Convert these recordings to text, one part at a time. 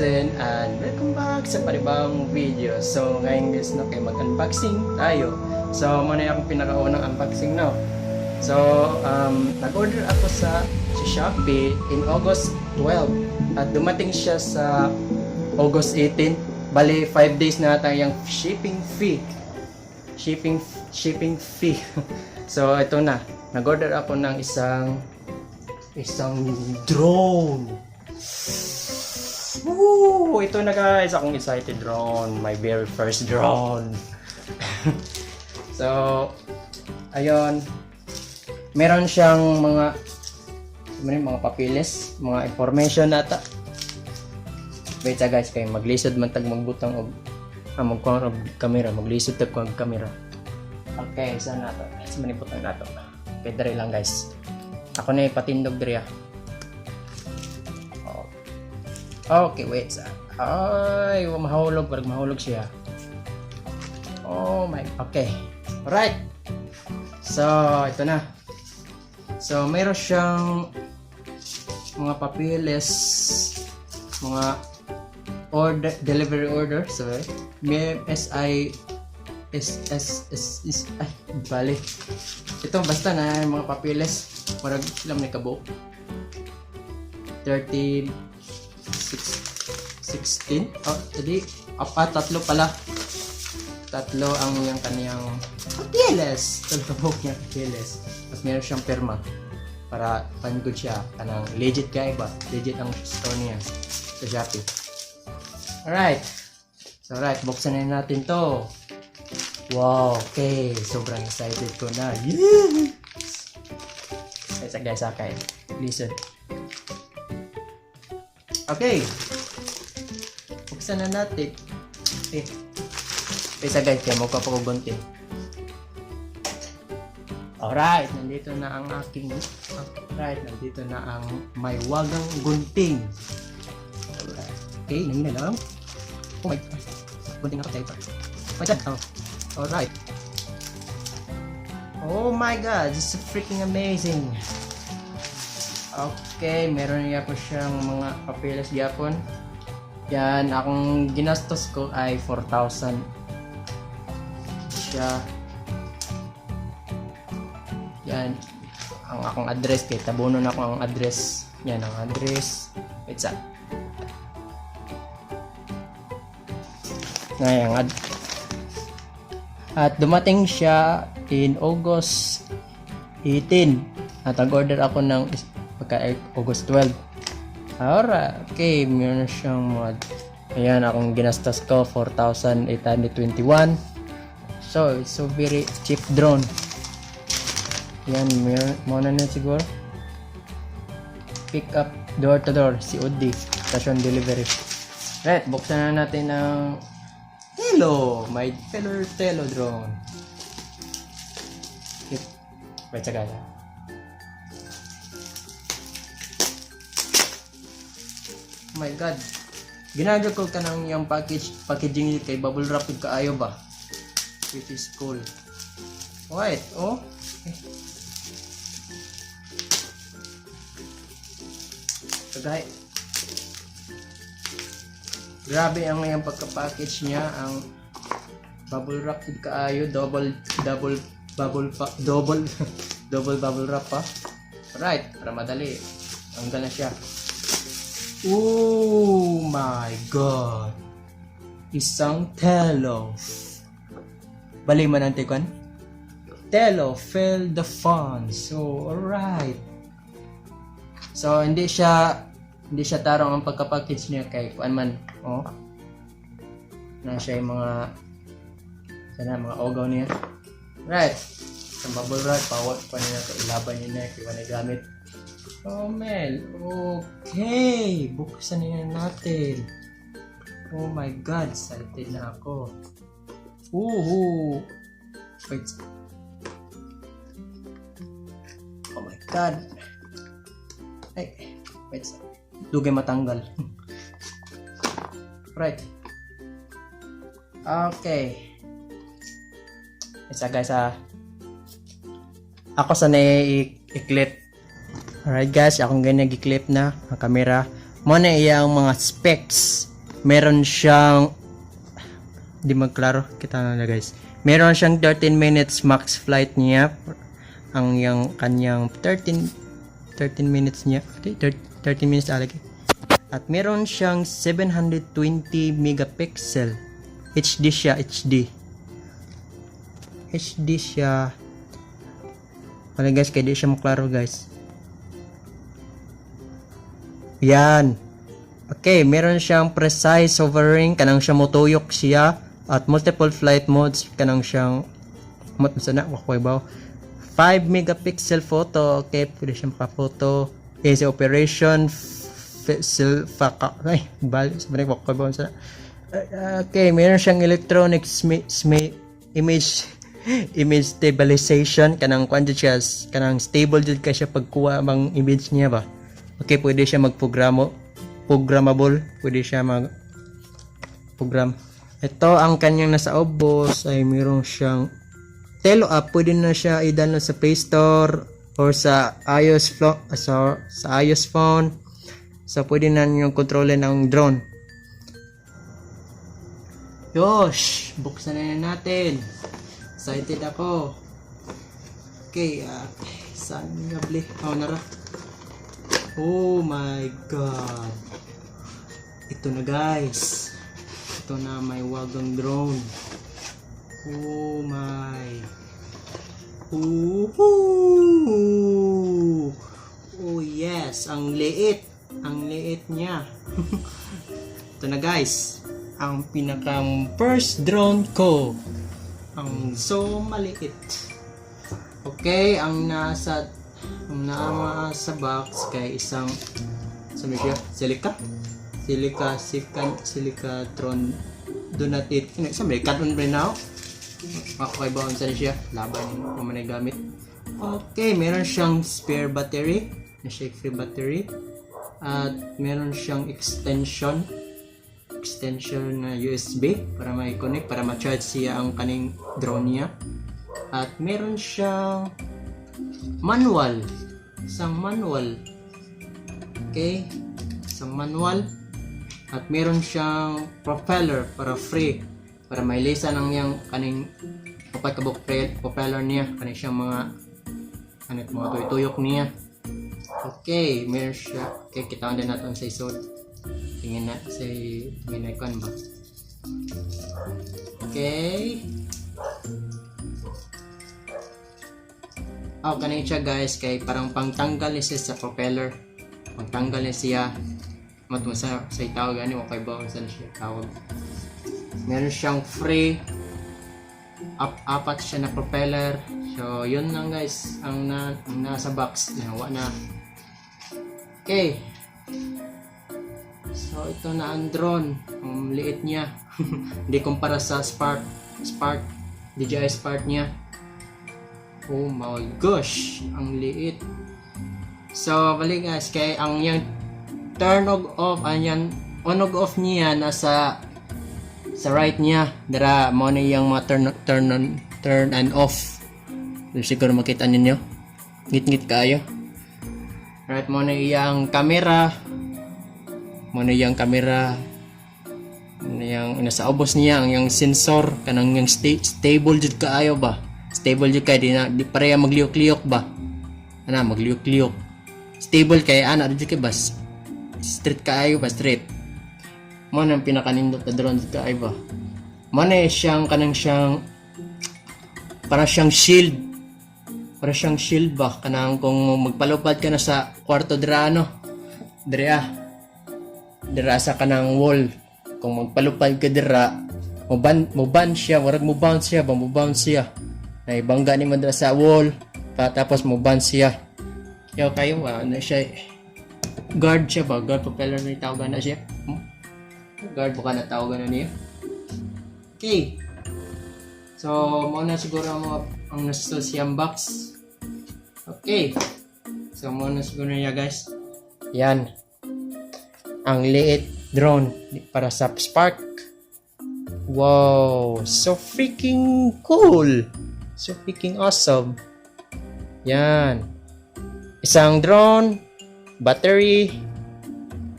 Johnson and welcome back sa panibagong video. So ngayon, guys, no, kay mag-unboxing tayo. So mao na akong pinakaunang unboxing, no. So nag-order ako sa Shopee in August 12 at dumating siya sa August 18. Bali 5 days na ata yung shipping fee. Shipping fee. So ito na. Nag-order ako ng isang isang drone. Woo! Ito na, guys, akong excited drone. My very first drone. So, ayun. Meron siyang mga ano yun, mga papeles, mga information nata. Wait sa, guys, kay maglisod man tag magbutang og magkuhan og camera, maglisod tag kuhan og camera. Okay, saan nato? Sa manibutang nato. Okay, diri lang, guys. Ako na ipatindog diri ah. Oh. Okay, wait sa. Ay, mahulog, parang mahulog siya. Oh my, okay. Alright. So, ito na. So, meron siyang mga papeles, mga order, delivery order, sorry. May SI S S S S, ay, bali. Ito basta na yung mga papeles. Murag sila may kabuok. 30 6 16. Oh, edi apat, tatlo pala. Tatlo ang yung kaniyang papeles. Tatlo kabuok niya papeles. Tapos meron siyang pirma para pan-good siya kanang legit kay ba, legit ang store niya sa Shopee. Alright, so alright, buksan na natin to. Wow, okay, sobrang excited ko na. Yes! Guys, guys, okay, listen. Okay, buksan na natin eh. Kaysa, guys, kaya mo pa ko gunting. Alright, nandito na ang aking. Alright, nandito na ang may wagang gunting. Alright. Okay, nang na lang. Oh my God. Gunting ako tayo. Oh my God. Oh. Alright. Oh my God, this is freaking amazing. Okay, meron niya po siyang mga papeles gyapon. Yan, akong ginastos ko ay 4,000 siya. Yan. Ang akong address kay tabunon ako ang address. Yan ang address. Wait sa. Ngayon, at dumating siya in August 18. At nag-order ako ng pagka August 12. Alright, okay, meron siyang mga. Ayan, akong ginastos ko, 4,821. So, it's so very cheap drone. Yan, meron, mo na na siguro. Pick up door to door, COD, cash on delivery. Right, buksan na natin ang Tello, my fellow Tello drone. Yep. Wait, saka. Oh my God. Ginagawa ko kanang yung packaging kay bubble wrap ug kaayo ba? Which is cool. Wait, oh. Eh. Kagay. Grabe ang iyang pagka-package niya, ang bubble wrap gud kaayo, double double bubble pa, double double bubble wrap pa. Right, para madali. Tanggal na siya. Oh my God. Isang Tello. Bali man ang tikon. Tello, feel the fun. So, alright. So, hindi siya tarong ang pagka-package niya kay kuan man. Oh. Na siya yung mga sana mga ogaw niya. Right. Sa bubble wrap, pawat pa niya to, ilaban niya na kay wala gamit. Oh, Mel. Okay. Buksan na natin. Oh my God. Excited na ako. Ooh. Wait. Oh my God. Ay. Wait. Dugay matanggal. Right. Okay. Isa, guys, ah. Ako sa na i-clip. Alright, guys, akong ganyan gi-clip na ang camera. Mo na iyang mga specs. Meron siyang, di magklaro, kita na guys. Meron siyang 13 minutes max flight niya. Ang yung kanyang 13 minutes niya. 13 minutes alagi. At meron siyang 720 megapixel. HD siya, HD. HD siya. Wala guys, kaya di siya maklaro, guys. Yan. Okay, meron siyang precise hovering, kanang siya motuyok siya at multiple flight modes, kanang siyang mot sa na wakoy ba, 5 megapixel photo. Okay, pwede siya maka-photo. Easy operation, faka ay bal sa wakoy ba sa. Okay, meron siyang electronic image stabilization, kanang kwan jud siya, kanang stable jud kay siya pagkuha ang image niya ba. Okay, pwede siya magprogramo, programmable, pwede siya mag program. Ito ang kanyang nasa ubos ay meron siyang Tello app, pwede na siya i-download sa Play Store or sa iOS sa iOS phone. So pwede na niyo kontrolin ang drone. Yosh, buksan na natin. Excited ako. Okay, saan nga bli? Oh, nara. Oh my God. Ito na, guys. Ito na, may wagang drone. Oh my. Ooh. Oh yes, ang liit. Ang liit niya. Ito na, guys. Ang pinakang first drone ko. Ang so maliit. Okay, ang naa sa box kay isang sa siya, silica silica silicon silicatron do not eat. Sa may katon rin now makakaibaon sa siya laban kung man gamit. Okay, meron siyang spare battery na shake free battery at meron siyang extension na USB para ma-connect, para ma-charge siya ang kaning drone niya, at meron siyang manual, isang manual. Okay, isang manual, at meron siyang propeller para free, para mailisan ang iyang kaning upat ka buok propeller niya, kaning siyang mga ano, mga tuyok niya. Okay, meron siya. Okay, kita din natin sa isod. Tingin na sa tingin na ikuan ba. Okay. Oh, kaning siya, guys, kay parang pangtanggal ni siya sa propeller. Pangtanggal ni siya. Matmo sa tawag ani okay ba kung saan siya tawag. Meron siyang free up, apat siya na propeller. So, yun lang guys, ang nasa box. Nawa na. Okay. So, ito na ang drone. Ang liit niya. Hindi kumpara sa Spark, DJI Spark niya. Oh my gosh, ang liit. So, balik guys, kay ang yung turn off, ang on og off niya nasa sa right niya. Dara mo na yung mga turn on, turn and off. So, siguro makita ninyo. Ngit-ngit kayo. Right, mo na iyang camera. Mo na iyang camera. Mo na iyang nasa ubos niya ang iyang sensor, kanang yung stable jud kaayo ba. Stable jud kay di na di pareha magliyok-liyok ba. Ana magliyok-liyok. Stable kay ana jud kay bas. Straight kaayo ba, straight. Mo na ang pinakanindot na drone jud kaayo ba. Mo na siyang kanang siyang para siyang shield. Para siyang shield ba, kanang kung magpalupad ka na sa kwarto dira ano. Dira. Dira sa kanang wall. Kung magpalupad ka dira, mo ban siya, warag mo bounce siya ba, mo bounce siya. Na ibangga ni mo dira sa wall, tapos mo bounce siya. Yo kayo ano siya, guard siya ba? Guard propeller na tawag na siya. Guard ba ka na tawag na niya? Okay. So, mo na siguro ang mga ang nasa siyang box. Okay. So, mo na siguro niya, guys. Yan. Ang liit drone para sa Spark. Wow, so freaking cool. So freaking awesome. Yan. Isang drone, battery,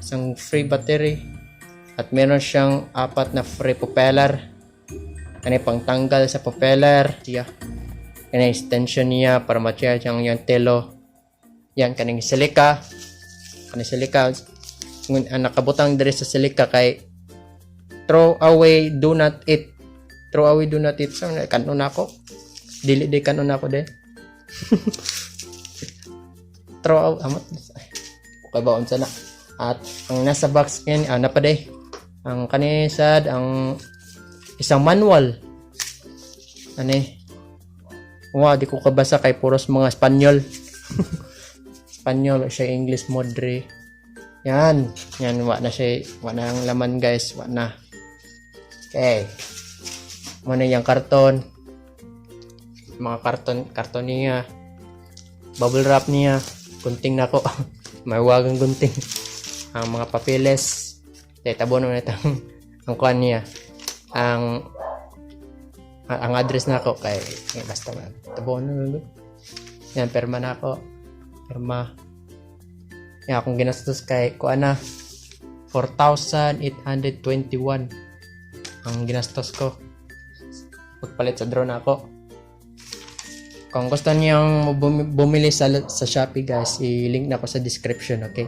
isang free battery, at At meron siyang apat na free propeller. Kani pangtanggal sa propeller. Siya. Kani extension niya para ma-charge ang iyang Tello. Yan kaning silica. Kaning silica ngun ang nakabutang diri sa silica kay throw away, do not eat. Throw away, do not eat. So kanon nako. Dili di kanon nako de. Throw out amot. Okay ba unsa na? At ang nasa box ngayon, napaday. Ang kanisad, ang isang manual. Ani? Wa, di ko kabasa kay puros mga Espanyol. Espanyol siya English modre. Yan. Yan, wa na siya. Wa na ang laman, guys. Wa na. Okay. Muna yung karton. Mga karton, karton niya. Bubble wrap niya. Gunting na ko. May wagang gunting. Ang mga papeles. Kaya tabo na itong ang kuan niya. Ang address na ako kay eh, basta ba tabo na. Yan, perma na ako. Perma. Yan, akong ginastos kay kuan na 4,821 ang ginastos ko pagpalit sa drone ako. Kung gusto niyong bumili sa Shopee, guys, i-link na ko sa description, okay?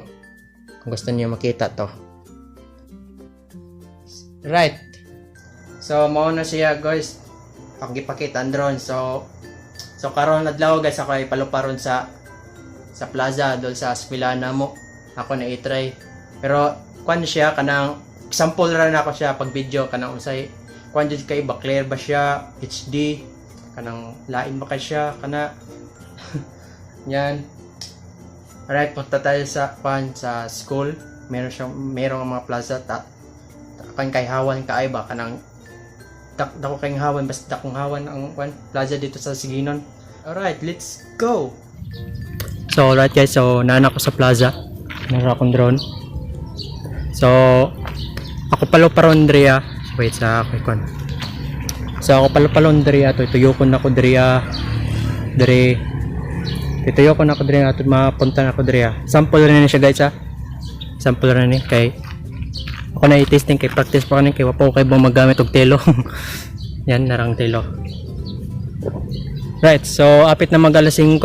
Kung gusto niyo makita to. Right. So, mao na siya, guys. Akong gipakita ang drone. So karon adlaw, guys, ako ay paluparon sa plaza dol sa eskwela namo. Ako na i-try. Pero kwan siya kanang example ra na ako siya pag video kanang unsay kwan jud kay ba, clear ba siya, HD, kanang lain ba kay siya kana yan. Alright, punta tayo sa kwan sa school. Meron siyang merong mga plaza ta kan kay hawan kaay ba kanang dako kay hawan, basta dakong hawan ang kwan plaza dito sa Siginon. Alright, let's go. So alright guys, so nana ko sa plaza. Meron akong drone. So ako palo paron diri. Wait sa ako ikon. So ako palo palon diri ato tuyokon nako diri diri. Ituyokon nako diri ato mapunta nako diri. Sample rin ni siya, guys, ha. Sample rin ni kay ako na i-testing kay practice pa kani kay wa pa ko kay bang maggamit og Tello. Yan narang Tello. Right, so apit na mag alas 5.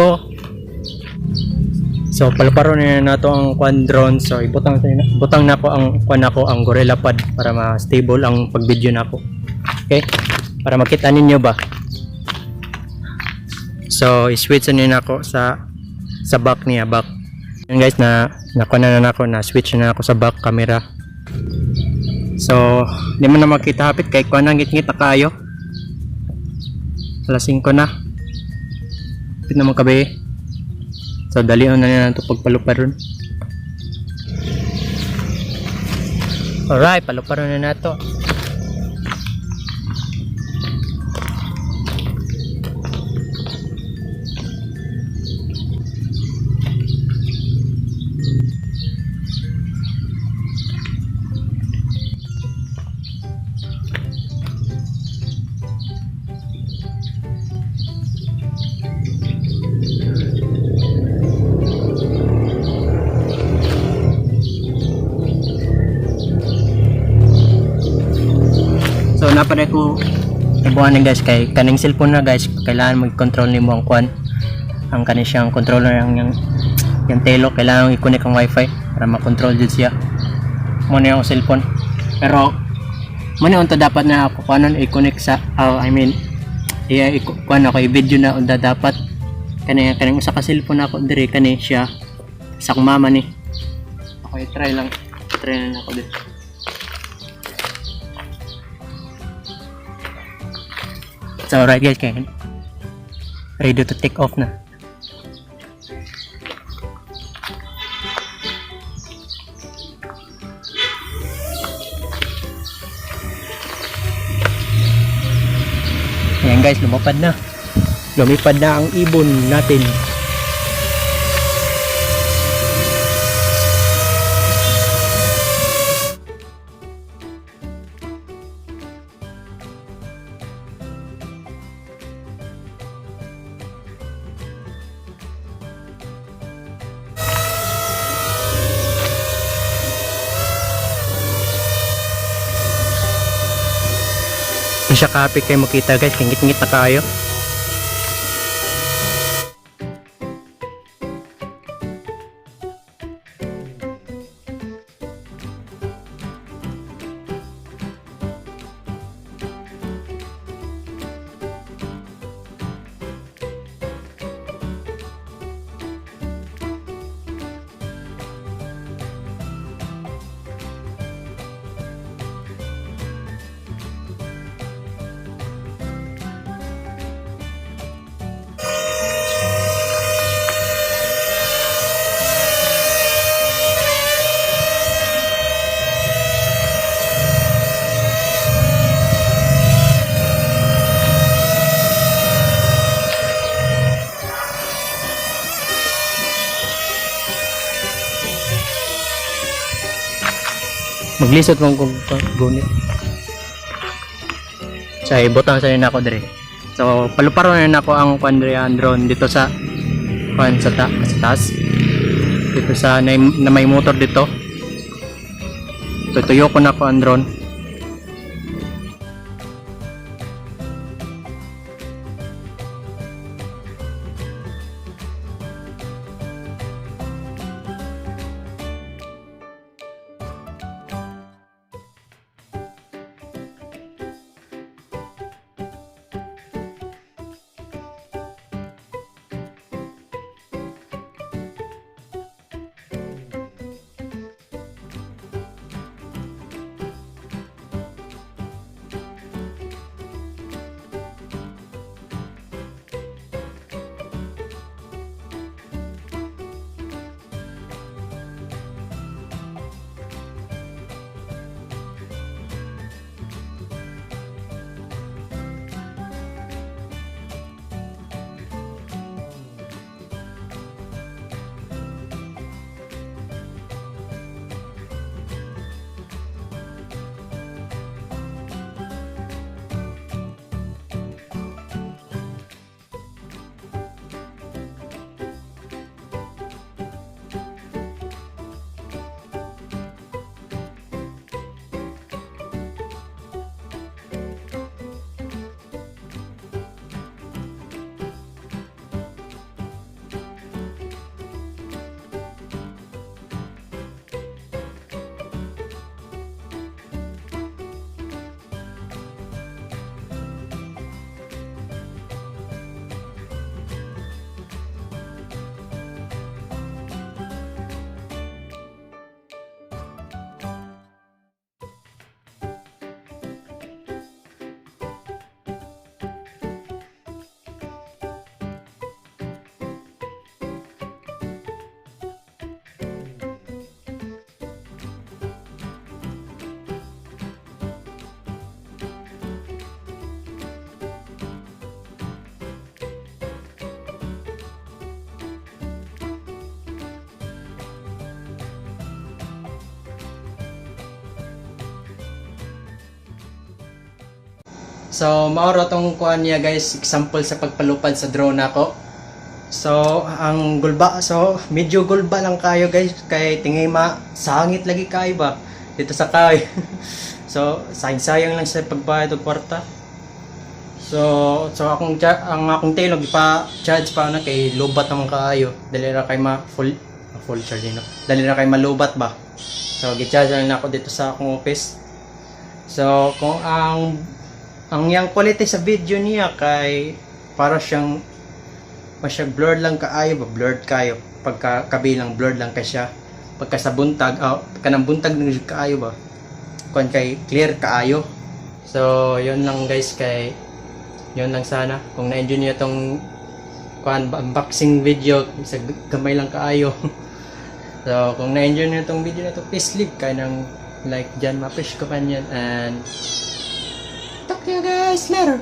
So paluparo na nato ang kwan drone. So ibutang butang nako ang kwan nako, ang Gorilla Pod, para ma-stable ang pag-video nako. Okay? Para makita ninyo ba. So i-switch na nako sa back niya, back. Yan guys, na nakuha na nako, na switch na ako sa back camera. So di mo na makita hapit kay kuan ang ngit-ngit na kayo. Alas 5 na. Hapit na kabi. So dalion na nila ito pagpaluparon. Alright, paluparon na nato. So napaday ko ibuhan ni guys kay kaning cellphone na, guys, kailangan mag-control nimo ang kwan, ang kani siyang controller, ang yung Tello, kailangan i-connect ang wifi para ma-control jud siya mo na yung cellphone. Pero mo na unta dapat na ako kuanon i-connect sa oh, I mean i kuan ako i-video na unta dapat kani kaning usa ka cellphone ako diri, kani siya sa akong mama ni. Ako i-try lang, try na ako diri. So alright guys, kay ready to take off na. Ayan guys, lumapad na. Lumipad na ang ibon natin. Di siya kapit kay makita, guys, kay ngit-ngit na kayo. Maglisod mong kung gunit. Sa ibutang sa nako dire. So paluparo na nako ang kwan dire, ang drone dito sa kwan sa taas. Dito sa na may motor dito. So tuyo ko nako ang drone. So, mao ra tong kuan niya, guys, example sa pagpalupad sa drone nako. So, ang gulba, so medyo gulba lang kayo, guys, kay tingay ma sangit lagi kayo ba dito sa kay. So, sayang-sayang lang sa pagbayad og kwarta. So ang akong telog ipa charge pa na kay lobat naman kaayo. Dali ra kay ma full full charge no. Dali ra kay malubat ba. So, gi-charge lang nako dito sa akong office. So, kung ang yang quality sa video niya kay para siyang masya blurred lang kaayo ba, blurred kayo pagka kabilang, blurred lang kay siya. Pagka sa buntag, oh, kanang buntag ng kaayo ba kuan kay clear kaayo. So yun lang, guys, kay yun lang. Sana kung na-enjoy niyo tong kuan unboxing video sa gamay lang kaayo. So kung na-enjoy niyo tong video na to, please leave kayo ng like dyan, ma-appreciate ko pa yan and talk to you guys later.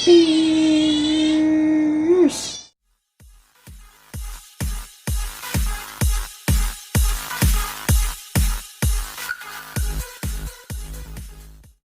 Peace.